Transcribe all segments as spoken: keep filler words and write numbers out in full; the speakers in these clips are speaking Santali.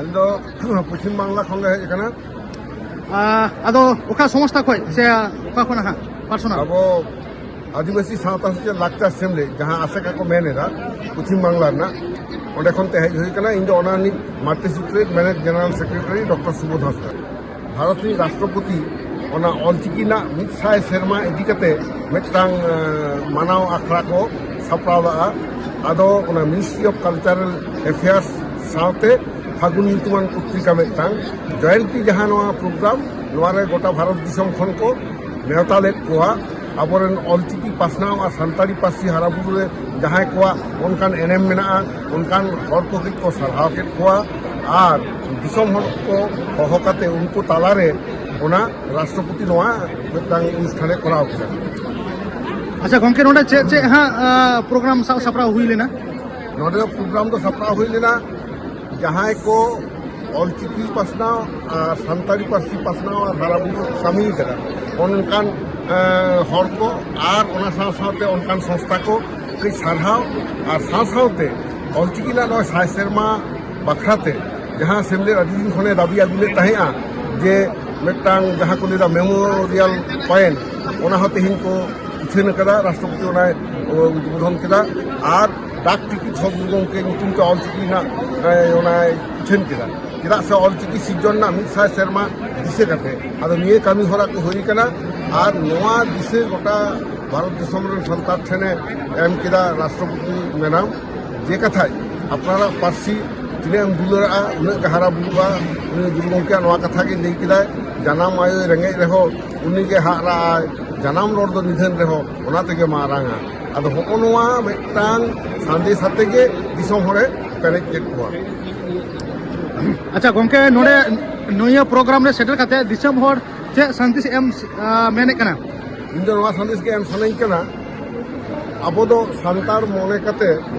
ᱤᱧ ᱫᱚ ᱯᱚᱪᱷᱤᱢ ᱵᱟᱝᱞᱟ ᱠᱷᱚᱱ ᱞᱮ ᱦᱮᱡ ᱟᱠᱟᱱᱟ᱾ ᱟᱫᱚ ᱚᱠᱟ ᱥᱚᱝᱥᱛᱷᱟ ᱠᱷᱚᱱ ᱥᱮ ᱚᱠᱟ ᱠᱷᱚᱱ ᱦᱟᱸᱜ ᱯᱟᱨᱥᱚᱱᱟᱞ? ᱟᱵᱚ ᱟᱹᱫᱤᱵᱟᱹᱥᱤ ᱥᱟᱶᱛᱟ ᱥᱮᱪᱮᱫ ᱞᱟᱠᱪᱟᱨ ᱥᱮᱢᱞᱮᱫ, ᱡᱟᱦᱟᱸ ᱟᱥᱮᱠᱟ ᱠᱚ ᱢᱮᱱ ᱮᱫᱟ, ᱯᱚᱪᱷᱤᱢ ᱵᱟᱝᱞᱟ ᱨᱮᱱᱟᱜ, ᱚᱸᱰᱮ ᱠᱷᱚᱱ ᱛᱮ ᱦᱮᱡ ᱦᱩᱭ ᱟᱠᱟᱱᱟ᱾ ᱤᱧ ᱫᱚ ᱚᱱᱟ ᱨᱤᱱᱤᱡ ᱢᱟᱞᱴᱤ ᱥᱤᱠᱨᱮᱴ ᱢᱮᱱᱮᱡ general secretary doctor Subodh Hansda. Bharat ᱨᱤᱱᱤᱡ ᱨᱟᱥᱴᱨᱚᱯᱚᱛᱤ ᱚᱱᱟ ᱚᱞᱪᱤᱠᱤ ᱨᱮᱱᱟᱜ ᱢᱤᱫ ᱥᱟᱭ ᱥᱮᱨᱢᱟ ᱤᱫᱤ ᱠᱟᱛᱮ ᱢᱤᱫᱴᱟᱝ, ᱮᱸ, ᱢᱟᱱᱟᱣ ᱟᱠᱷᱲᱟ ᱠᱚ ᱥᱟᱯᱲᱟᱣ ᱞᱟᱜᱼᱟ᱾ ᱟᱫᱚ ᱚᱱᱟ ᱢᱤᱱᱤᱥᱴᱨᱤ ᱚᱯᱷ ᱠᱟᱞᱪᱟᱨᱟᱞ ᱮᱯᱷᱮᱭᱟᱨᱥ ᱥᱟᱶᱛᱮ ᱯᱷᱟᱹᱜᱩᱱ ᱧᱩᱛᱩᱢᱟᱱ ᱯᱚᱛᱨᱤᱠᱟ ᱢᱤᱫᱴᱟᱝ ᱡᱚᱭᱚᱱᱛᱤ, ᱡᱟᱦᱟᱸ ᱱᱚᱣᱟ ᱯᱨᱳᱜᱨᱟᱢ, ᱱᱚᱣᱟ ᱨᱮ ᱜᱚᱴᱟ ᱵᱷᱟᱨᱚᱛ ᱫᱤᱥᱚᱢ ᱠᱷᱚᱱ ᱠᱚ ᱱᱮᱣᱛᱟ ᱞᱮᱫ ᱠᱚᱣᱟ᱾ ᱟᱵᱚᱨᱮᱱ ᱚᱞᱪᱤᱠᱤ ᱯᱟᱥᱱᱟᱣ ᱟᱨ ᱥᱟᱱᱛᱟᱲᱤ ᱯᱟᱹᱨᱥᱤ ᱦᱟᱨᱟᱵᱩᱨᱩ ᱨᱮ ᱡᱟᱦᱟᱸᱭ ᱠᱚᱣᱟᱜ ᱚᱱᱠᱟᱱ ᱮᱱᱮᱢ ᱢᱮᱱᱟᱜᱼᱟ, ᱚᱱᱠᱟᱱ ᱦᱚᱲ ᱠᱚ ᱠᱟᱹᱡ ᱠᱚ ᱥᱟᱨᱦᱟᱣ ᱠᱮᱫ ᱠᱚᱣᱟ ᱟᱨ ᱫᱤᱥᱚᱢ ᱦᱚᱲ ᱠᱚ ᱦᱚᱦᱚ ᱠᱟᱛᱮ ᱩᱱᱠᱩ ᱛᱟᱞᱟᱨᱮ ᱚᱱᱟ ᱨᱟᱥᱴᱨᱚᱯᱚᱛᱤ ᱱᱚᱣᱟ ᱢᱤᱫᱴᱟᱝ ᱚᱱᱩᱥᱴᱷᱟᱱᱮ ᱠᱚᱨᱟᱣ ᱠᱮᱫᱟ᱾ ᱟᱪᱪᱷᱟ ᱜᱚᱝᱠᱮ, ᱱᱚᱰᱮ ᱪᱮᱫ ᱪᱮᱫ ᱦᱟᱸᱜ, ᱟ, ᱯᱨᱳᱜᱨᱟᱢ ᱥᱟᱵ ᱥᱟᱯᱲᱟᱣ ᱦᱩᱭ ᱞᱮᱱᱟ? ᱱᱚᱰᱮ ᱫᱚ ᱯᱨᱳᱜᱨᱟᱢ ᱫᱚ ᱥᱟᱯᱲᱟᱣ ᱦᱩᱭ ᱞᱮᱱᱟ, ᱡᱟᱦᱟᱸᱭ ᱠᱚ ᱚᱞᱪᱤᱠᱤ ᱯᱟᱥᱱᱟᱣ ᱟᱨ ᱥᱟᱱᱛᱟᱲᱤ ᱯᱟᱹᱨᱥᱤ ᱯᱟᱥᱱᱟᱣ ᱟᱨ ᱦᱟᱨᱟ ᱵᱩᱨᱩ ᱠᱟᱹᱢᱤ ᱠᱟᱫᱟ, ᱚᱱᱠᱟᱱ, ᱮᱸ, ᱦᱚᱲ ᱠᱚ ᱟᱨ ᱚᱱᱟ ᱥᱟᱶ ᱥᱟᱶᱛᱮ ᱚᱱᱠᱟᱱ ᱥᱚᱝᱥᱛᱷᱟ ᱠᱚ ᱠᱟᱹᱡ ᱥᱟᱨᱦᱟᱣ ᱟᱨ ᱥᱟᱶ ᱥᱟᱶᱛᱮ ᱚᱞᱪᱤᱠᱤ ᱨᱮᱱᱟᱜ ᱱᱚᱜᱼᱚᱭ ᱥᱟᱭ ᱥᱮᱨᱢᱟ ᱵᱟᱠᱷᱨᱟᱛᱮ ᱡᱟᱦᱟᱸ ᱥᱮᱢᱞᱮᱫ ᱟᱹᱰᱤ ᱫᱤᱱ ᱠᱷᱚᱱᱮ ᱫᱟᱹᱵᱤ ᱟᱹᱜᱩ ᱞᱮᱫ ᱛᱟᱦᱮᱸᱫᱼᱟ ᱡᱮ ᱢᱤᱫᱴᱟᱝ ᱡᱟᱦᱟᱸ ᱠᱚ ᱞᱟᱹᱭᱫᱟ ᱢᱮᱢᱳᱨᱤᱭᱟᱞ ᱯᱚᱭᱮᱱᱴ, ᱚᱱᱟ ᱦᱚᱸ ᱛᱮᱦᱮᱧ ᱠᱚ ᱩᱪᱷᱟᱹᱱ ᱟᱠᱟᱫᱟ, ᱨᱟᱥᱴᱨᱚᱯᱚᱛᱤ ᱚᱱᱟᱭ ᱩᱫᱵᱳᱫᱷᱚᱱ ᱠᱮᱫᱟ᱾ ᱟᱨ ᱰᱟᱠ ᱴᱤᱠᱤᱴ ᱦᱚᱸ ᱜᱩᱨᱩ ᱜᱚᱢᱠᱮ ᱧᱩᱛᱩᱢ ᱛᱮ ᱚᱞᱪᱤᱠᱤ ᱨᱮᱱᱟᱜ, ᱮ, ᱚᱱᱟᱭ ᱩᱪᱷᱟᱹᱱ ᱠᱮᱫᱟ᱾ ᱪᱮᱫᱟᱜ ᱥᱮ ᱚᱞᱪᱤᱠᱤ ᱥᱤᱨᱡᱚᱱ ᱨᱮᱱᱟᱜ ᱢᱤᱫ ᱥᱟᱭ ᱥᱮᱨᱢᱟ ᱫᱤᱥᱟᱹ ᱠᱟᱛᱮ᱾ ᱟᱫᱚ ᱱᱤᱭᱟᱹ ᱠᱟᱹᱢᱤ ᱦᱚᱨᱟ ᱠᱚ ᱦᱩᱭ ᱠᱟᱱᱟ᱾ ᱟᱨ ᱱᱚᱣᱟ ᱫᱤᱥᱟᱹ ᱜᱚᱴᱟ ᱵᱷᱟᱨᱚᱛ ᱫᱤᱥᱚᱢ ᱨᱮᱱ ᱥᱟᱱᱛᱟᱲ ᱴᱷᱮᱱᱮ ᱮᱢ ᱠᱮᱫᱟ ᱨᱟᱥᱴᱨᱚᱯᱚᱛᱤ ᱢᱮᱰᱟᱢ, ᱡᱮ ᱠᱟᱛᱷᱟᱭ ᱟᱯᱱᱟᱨᱟᱜ ᱯᱟᱹᱨᱥᱤ ᱛᱤᱱᱟᱹᱜ ᱮᱢ ᱫᱩᱞᱟᱹᱲᱟᱜᱼᱟ, ᱩᱱᱟᱹᱜ ᱜᱮ ᱦᱟᱨᱟ ᱵᱩᱨᱩᱜᱼᱟ᱾ ᱩᱱᱤ ᱜᱩᱨᱩ ᱜᱚᱢᱠᱮᱭᱟᱜ ᱱᱚᱣᱟ ᱠᱟᱛᱷᱟ ᱜᱮ ᱞᱟᱹᱭ ᱠᱮᱫᱟᱭ, ᱡᱟᱱᱟᱢ ᱟᱭᱳᱭ ᱨᱮᱸᱜᱮᱡ ᱨᱮᱦᱚᱸ ᱩᱱᱤᱜᱮ ᱦᱟᱜ ᱨᱟᱜᱼᱟᱭ, ᱡᱟᱱᱟᱢ ᱨᱚᱲ ᱫᱚ ᱱᱤᱫᱷᱟᱹᱱ ᱨᱮᱦᱚᱸ ᱚᱱᱟ ᱛᱮᱜᱮ ᱢᱟᱨᱟᱝᱟ᱾ ᱟᱫᱚ ᱦᱚᱸᱜᱼᱚ ᱱᱚᱣᱟ ᱢᱤᱫᱴᱟᱝ ᱥᱟᱸᱫᱮᱥ ᱟᱛᱮ ᱜᱮ ᱫᱤᱥᱚᱢ ᱦᱚᱲᱮ ᱯᱮᱨᱮᱡ ᱠᱮᱫ ᱠᱚᱣᱟ᱾ ᱟᱪᱪᱷᱟ ᱜᱚᱝᱠᱮ, ᱱᱚᱰᱮ ᱱᱤᱭᱟᱹ ᱯᱨᱳᱜᱨᱟᱢ ᱨᱮ ᱥᱮᱴᱮᱨ ᱠᱟᱛᱮ ᱫᱤᱥᱚᱢ ᱦᱚᱲ ᱪᱮᱫ ᱥᱟᱸᱫᱮᱥ ᱮᱢ, ᱟ, ᱢᱮᱱᱮᱫ ᱠᱟᱱᱟ? ᱤᱧ ᱫᱚ ᱱᱚᱣᱟ ᱥᱟᱸᱫᱮᱥ ᱜᱮ ᱮᱢ ᱥᱟᱱᱟᱧ ᱠᱟᱱᱟ, ᱟᱵᱚ ᱫᱚ ᱥᱟᱱᱛᱟᱲ ᱢᱚᱱᱮ ᱠᱟᱛᱮ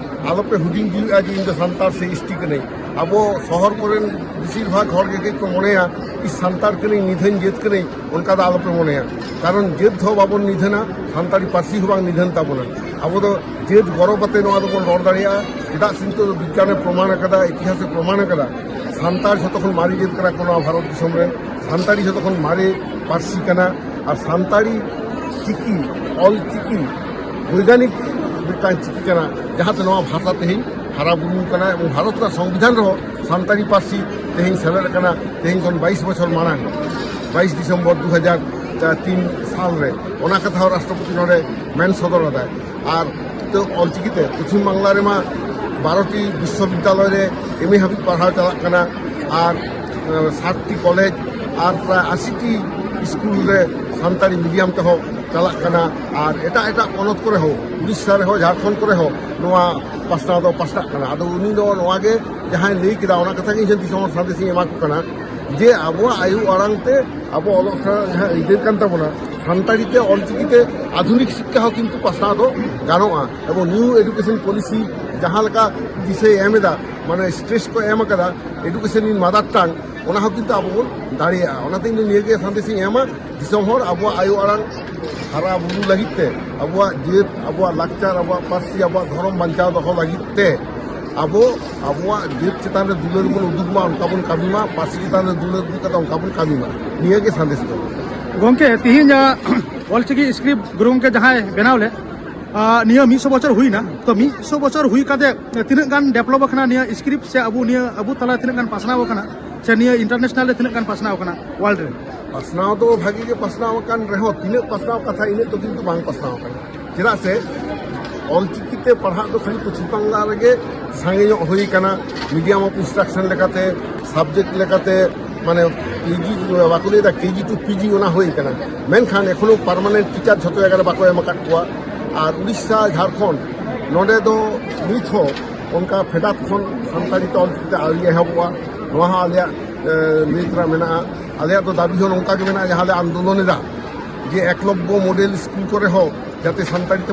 ᱟᱞᱚᱯᱮ ᱦᱩᱰᱤᱧ ᱡᱤᱣᱤᱜᱼᱟ ᱡᱮ ᱤᱧ ᱫᱚ ᱥᱟᱱᱛᱟᱲ ᱥᱮ ᱮᱥ ᱴᱤ ᱠᱟᱹᱱᱟᱹᱧ᱾ ᱟᱵᱚ ᱥᱚᱦᱚᱨ ᱠᱚᱨᱮᱱ ᱵᱮᱥᱤᱨ ᱵᱷᱟᱜᱽ ᱦᱚᱲ ᱜᱮ ᱠᱟᱹᱡ ᱠᱚ ᱢᱚᱱᱮᱭᱟ, "ᱤᱧ ᱥᱟᱱᱛᱟᱲ ᱠᱟᱹᱱᱟᱹᱧ, ᱱᱤᱫᱷᱟᱹᱱ ᱡᱟᱹᱛ ᱠᱟᱹᱱᱟᱹᱧ", ᱚᱱᱠᱟ ᱫᱚ ᱟᱞᱚᱯᱮ ᱢᱚᱱᱮᱭᱟ᱾ ᱠᱟᱨᱚᱱ ᱡᱟᱹᱛ ᱦᱚᱸ ᱵᱟᱵᱚᱱ ᱱᱤᱫᱷᱟᱹᱱᱟ, ᱥᱟᱱᱛᱟᱲᱤ ᱯᱟᱹᱨᱥᱤ ᱦᱚᱸ ᱵᱟᱝ ᱱᱤᱫᱷᱟᱹᱱ ᱛᱟᱵᱚᱱᱟ᱾ ᱟᱵᱚ ᱫᱚ ᱡᱟᱹᱛ ᱜᱚᱨᱚᱵ ᱟᱛᱮ ᱱᱚᱣᱟ ᱫᱚᱵᱚᱱ ᱨᱚᱲ ᱫᱟᱲᱮᱭᱟᱜᱼᱟ᱾ ᱪᱮᱫᱟᱜ ᱥᱮ ᱱᱤᱛᱚᱜ ᱫᱚ ᱵᱤᱜᱽᱜᱟᱱᱮ ᱯᱨᱚᱢᱟᱬ ᱟᱠᱟᱫᱟ, ᱤᱛᱤᱦᱟᱥᱮ ᱯᱨᱚᱢᱟᱬ ᱟᱠᱟᱫᱟ, ᱥᱟᱱᱛᱟᱲ ᱡᱷᱚᱛᱚ ᱠᱷᱚᱱ ᱢᱟᱨᱮ ᱡᱟᱹᱛ ᱠᱟᱱᱟ ᱠᱚ ᱱᱚᱣᱟ ᱵᱷᱟᱨᱚᱛ ᱫᱤᱥᱚᱢ ᱨᱮ᱾ ᱥᱟᱱᱛᱟᱲᱤ ᱡᱷᱚᱛᱚ ᱠᱷᱚᱱ ᱢᱟᱨᱮ ᱯᱟᱹᱨᱥᱤ ᱠᱟᱱᱟ᱾ ᱟᱨ ᱥᱟᱱᱛᱟᱲᱤ ᱪᱤᱠᱤ, ᱚᱞ ᱪᱤᱠᱤ ᱵᱳᱭᱜᱟᱱᱤᱠ ᱢᱤᱫᱴᱟᱝ ᱪᱤᱠᱤ ᱠᱟᱱᱟ, ᱡᱟᱦᱟᱸᱛᱮ ᱱᱚᱣᱟ ᱵᱷᱟᱥᱟ ᱛᱮᱦᱮᱧ ᱦᱟᱨᱟ ᱵᱩᱨᱩ ᱠᱟᱱᱟ᱾ ᱮᱵᱚᱝ ᱵᱷᱟᱨᱚᱛ ᱨᱮᱱᱟᱜ ᱥᱚᱝᱵᱤᱫᱷᱟᱱ ᱨᱮᱦᱚᱸ ᱥᱟᱱᱛᱟᱲᱤ ᱯᱟᱹᱨᱥᱤ ᱛᱮᱦᱮᱧ ᱥᱮᱞᱮᱫ ᱟᱠᱟᱱᱟ᱾ ᱛᱮᱦᱮᱧ ᱠᱷᱚᱱ ᱵᱟᱭᱤᱥ ᱵᱚᱪᱷᱚᱨ ᱢᱟᱲᱟᱝ, ᱵᱟᱭᱤᱥ ᱰᱤᱥᱮᱢᱵᱚᱨ ᱫᱩ ᱦᱟᱡᱟᱨ ᱛᱤᱱ ᱥᱟᱞ ᱨᱮ ᱚᱱᱟ ᱠᱟᱛᱷᱟ ᱦᱚᱸ ᱨᱟᱥᱴᱨᱚᱯᱚᱛᱤ ᱱᱚᱰᱮ ᱢᱮᱱ ᱥᱚᱫᱚᱨ ᱟᱫᱟᱭ᱾ ᱟᱨ ᱱᱤᱛᱚᱜ ᱚᱞᱪᱤᱠᱤᱛᱮ ᱯᱚᱪᱷᱤᱢ ᱵᱟᱝᱞᱟ ᱨᱮᱢᱟ ᱵᱟᱨᱚᱴᱤ ᱵᱤᱥᱥᱚᱵᱤᱫᱽᱫᱟᱞᱚᱭ ᱨᱮ ᱮᱢ ᱮ ᱦᱟᱹᱵᱤᱡ ᱯᱟᱲᱦᱟᱣ ᱪᱟᱞᱟᱜ ᱠᱟᱱᱟ᱾ ᱟᱨ ᱥᱟᱛᱴᱤ ᱠᱚᱞᱮᱡᱽ ᱟᱨ ᱯᱨᱟᱭ ᱟᱥᱤᱴᱤ ᱥᱠᱩᱞ ᱨᱮ ᱥᱟᱱᱛᱟᱲᱤ ᱢᱤᱰᱤᱭᱟᱢ ᱛᱮᱦᱚᱸ ᱪᱟᱞᱟᱜ ᱠᱟᱱᱟ᱾ ᱟᱨ ᱮᱴᱟᱜ ᱮᱴᱟᱜ ᱯᱚᱱᱚᱛ ᱠᱚᱨᱮ ᱦᱚᱸ, ᱩᱲᱤᱥᱥᱟ ᱨᱮᱦᱚᱸ, ᱡᱷᱟᱲᱠᱷᱚᱸᱰ ᱠᱚᱨᱮ ᱦᱚᱸ ᱱᱚᱣᱟ ᱯᱟᱥᱱᱟᱣ ᱫᱚ ᱯᱟᱥᱱᱟᱜ ᱠᱟᱱᱟ᱾ ᱟᱫᱚ ᱩᱱᱤ ᱫᱚ ᱱᱚᱣᱟ ᱜᱮ ᱡᱟᱦᱟᱸᱭ ᱞᱟᱹᱭ ᱠᱮᱫᱟ, ᱚᱱᱟ ᱠᱟᱛᱷᱟ ᱜᱮ ᱤᱧ ᱦᱚᱸ ᱫᱤᱥᱚᱢ ᱦᱚᱲ ᱥᱟᱸᱫᱮᱥ ᱤᱧ ᱮᱢᱟ ᱠᱚ ᱠᱟᱱᱟ ᱡᱮ ᱟᱵᱚᱣᱟᱜ ᱟᱭᱳ ᱟᱲᱟᱝ ᱛᱮ ᱟᱵᱚ ᱚᱞᱚᱜ ᱥᱮᱬᱟ ᱡᱟᱦᱟᱸ ᱟᱹᱭᱫᱟᱹᱨ ᱠᱟᱱ ᱛᱟᱵᱚᱱᱟ, ᱥᱟᱱᱛᱟᱲᱤ ᱛᱮ, ᱚᱞᱪᱤᱠᱤ ᱛᱮ ᱟᱫᱷᱩᱱᱤᱠ ᱥᱤᱠᱠᱷᱟ ᱦᱚᱸ ᱠᱤᱱᱛᱩ ᱯᱟᱥᱱᱟᱣ ᱫᱚ ᱜᱟᱱᱚᱜᱼᱟ᱾ ᱮᱵᱚᱝ ᱱᱤᱭᱩ ᱮᱰᱩᱠᱮᱥᱚᱱ ᱯᱚᱞᱤᱥᱤ ᱡᱟᱦᱟᱸ ᱞᱮᱠᱟ ᱫᱤᱥᱟᱹᱭ ᱮᱢ ᱮᱫᱟ, ᱢᱟᱱᱮ ᱥᱴᱨᱮᱥ ᱠᱚ ᱮᱢ ᱟᱠᱟᱫᱟ ᱮᱰᱩᱠᱮᱥᱚᱱ ᱤᱱ ᱢᱟᱫᱟᱨ ᱴᱟᱝ, ᱚᱱᱟ ᱦᱚᱸ ᱠᱤᱱᱛᱩ ᱟᱵᱚ ᱵᱚᱱ ᱫᱟᱲᱮᱭᱟᱜᱼᱟ᱾ ᱚᱱᱟᱛᱮ ᱤᱧ ᱫᱚ ᱱᱤᱭᱟᱹᱜᱮ ᱥᱟᱸᱫᱮᱥ ᱤᱧ ᱮᱢᱟ, ᱫᱤᱥᱚᱢ ᱦᱚᱲ ᱟᱵᱚᱣᱟᱜ ᱟᱭᱳ ᱟᱲᱟᱝ ᱦᱟᱨᱟ ᱵᱩᱨᱩ ᱞᱟᱹᱜᱤᱫ ᱛᱮ, ᱟᱵᱚᱣᱟᱜ ᱡᱟᱹᱛ, ᱟᱵᱚᱣᱟᱜ ᱞᱟᱠᱪᱟᱨ, ᱟᱵᱚᱣᱟᱜ ᱯᱟᱹᱨᱥᱤ, ᱟᱵᱚᱣᱟᱜ ᱫᱷᱚᱨᱚᱢ ᱵᱟᱧᱪᱟᱣ ᱫᱚᱦᱚ ᱞᱟᱹᱜᱤᱫ ᱛᱮ ᱟᱵᱚ ᱟᱵᱚᱣᱟᱜ ᱡᱟᱹᱛ ᱪᱮᱛᱟᱱ ᱨᱮ ᱫᱩᱞᱟᱹᱲ ᱵᱚᱱ ᱩᱫᱩᱜ ᱢᱟ, ᱚᱱᱠᱟ ᱵᱚᱱ ᱠᱟᱹᱢᱤ ᱢᱟ, ᱯᱟᱹᱨᱥᱤ ᱪᱮᱛᱟᱱ ᱨᱮ ᱫᱩᱞᱟᱹᱲ ᱩᱫᱩᱜ ᱠᱟᱛᱮ ᱚᱱᱠᱟ ᱵᱚᱱ ᱠᱟᱹᱢᱤ ᱢᱟ᱾ ᱱᱤᱭᱟᱹ ᱜᱮ ᱥᱟᱸᱫᱮᱥ ᱫᱚ᱾ ᱜᱚᱢᱠᱮ, ᱛᱤᱦᱤᱧ, ᱟ, ᱚᱞᱪᱤᱠᱤ ᱥᱠᱨᱤᱯᱴ ᱜᱩᱨᱩ ᱜᱚᱢᱠᱮ ᱡᱟᱦᱟᱸᱭ ᱵᱮᱱᱟᱣ ᱞᱮᱫ, ᱟ, ᱱᱤᱭᱟᱹ ᱢᱤᱫ ᱥᱚ ᱵᱚᱪᱷᱚᱨ ᱦᱩᱭᱱᱟ, ᱛᱚ ᱢᱤᱫ ᱥᱚ ᱵᱚᱪᱷᱚᱨ ᱦᱩᱭ ᱠᱟᱛᱮ ᱛᱤᱱᱟᱹᱜ ᱜᱟᱱ ᱰᱮᱵᱷᱞᱚᱯ ᱟᱠᱟᱱᱟ ᱱᱤᱭᱟᱹ ᱥᱠᱨᱤᱯᱴ, ᱥᱮ ᱟᱵᱚ ᱱᱤᱭᱟᱹ ᱟᱵᱚ ᱛᱟᱞᱟ ᱛᱤᱱᱟᱹᱜ ᱜᱟᱱ ᱯᱟᱥᱱᱟᱣ ᱟᱠᱟᱱᱟ, ᱥᱮ ᱱᱤᱭᱟᱹ ᱤᱱᱴᱟᱨᱱᱮᱥᱱᱟᱞ ᱨᱮ ᱛᱤᱱᱟᱹᱜ ᱜᱟᱱ ᱯᱟᱥᱱᱟᱣ ᱟᱠᱟᱱᱟ ᱣᱟᱨᱞᱰ ᱨᱮ? ᱯᱟᱥᱱᱟᱣ ᱫᱚ ᱵᱷᱟᱜᱤ ᱜᱮ ᱯᱟᱥᱱᱟᱣ ᱟᱠᱟᱱ ᱨᱮᱦᱚᱸ, ᱛᱤᱱᱟᱹᱜ ᱯᱟᱥᱱᱟᱣ ᱠᱟᱛᱷᱟ, ᱤᱱᱟᱹᱜ ᱫᱚ ᱠᱤᱱᱛᱩ ᱵᱟᱝ ᱯᱟᱥᱱᱟᱣ ᱟᱠᱟᱱᱟ᱾ ᱪᱮᱫᱟᱜ ᱥᱮ ᱚᱞᱪᱤᱠᱤ ᱛᱮ ᱯᱟᱲᱦᱟᱜ ᱫᱚ ᱠᱷᱟᱹᱞᱤ ᱯᱚᱪᱷᱤᱢ ᱵᱟᱝᱞᱟ ᱨᱮᱜᱮ ᱥᱟᱸᱜᱮ ᱧᱚᱜ ᱦᱩᱭ ᱟᱠᱟᱱᱟ, ᱢᱤᱰᱤᱭᱟᱢ ᱚᱯᱷ ᱤᱱᱥᱴᱨᱟᱠᱥᱚᱱ ᱞᱮᱠᱟᱛᱮ, ᱥᱟᱵᱡᱮᱠᱴ ᱞᱮᱠᱟᱛᱮ, ᱢᱟᱱᱮ ᱠᱮᱡᱤ, ᱵᱟᱠᱚ ᱞᱟᱹᱭᱫᱟ ᱠᱮᱡᱤ ᱴᱩ ᱯᱤᱡᱤ, ᱚᱱᱟ ᱦᱩᱭ ᱟᱠᱟᱱᱟ᱾ ᱢᱮᱱᱠᱷᱟᱱ ᱮᱠᱷᱚᱱᱳ ᱯᱟᱨᱢᱟᱱᱮᱱᱴ ᱴᱤᱪᱟᱨ ᱡᱷᱚᱛᱚ ᱡᱟᱭᱜᱟ ᱨᱮ ᱵᱟᱠᱚ ᱮᱢ ᱟᱠᱟᱫ ᱠᱚᱣᱟ᱾ ᱟᱨ ᱩᱲᱤᱥᱥᱟ, ᱡᱷᱟᱲᱠᱷᱚᱸᱰ, ᱱᱚᱰᱮ ᱫᱚ ᱱᱤᱛ ᱦᱚᱸ ᱚᱱᱠᱟ ᱯᱷᱮᱰᱟᱛ ᱠᱷᱚᱱ ᱥᱟᱱᱛᱟᱲᱤ ᱛᱮ ᱚᱞᱪᱤᱠᱤ ᱛᱮ ᱟᱹᱣᱨᱤ ᱮᱦᱚᱵᱚᱜᱼᱟ᱾ ᱱᱚᱣᱟ ᱦᱚᱸ ᱟᱞᱮᱭᱟᱜ, ᱮ, ᱞᱟᱹᱭ ᱛᱮᱱᱟᱜ ᱢᱮᱱᱟᱜᱼᱟ᱾ ᱟᱞᱮᱭᱟᱜ ᱫᱚ ᱫᱟᱹᱵᱤ ᱦᱚᱸ ᱱᱚᱝᱠᱟ ᱜᱮ ᱢᱮᱱᱟᱜᱼᱟ, ᱡᱟᱦᱟᱸ ᱞᱮ ᱟᱱᱫᱳᱞᱚᱱ ᱮᱫᱟ ᱡᱮ ᱮᱠᱞᱚᱵᱽᱵᱚ ᱢᱚᱰᱮᱞ ᱥᱠᱩᱞ ᱠᱚᱨᱮ ᱦᱚᱸ ᱡᱟᱛᱮ ᱥᱟᱱᱛᱟᱲᱤ ᱛᱮ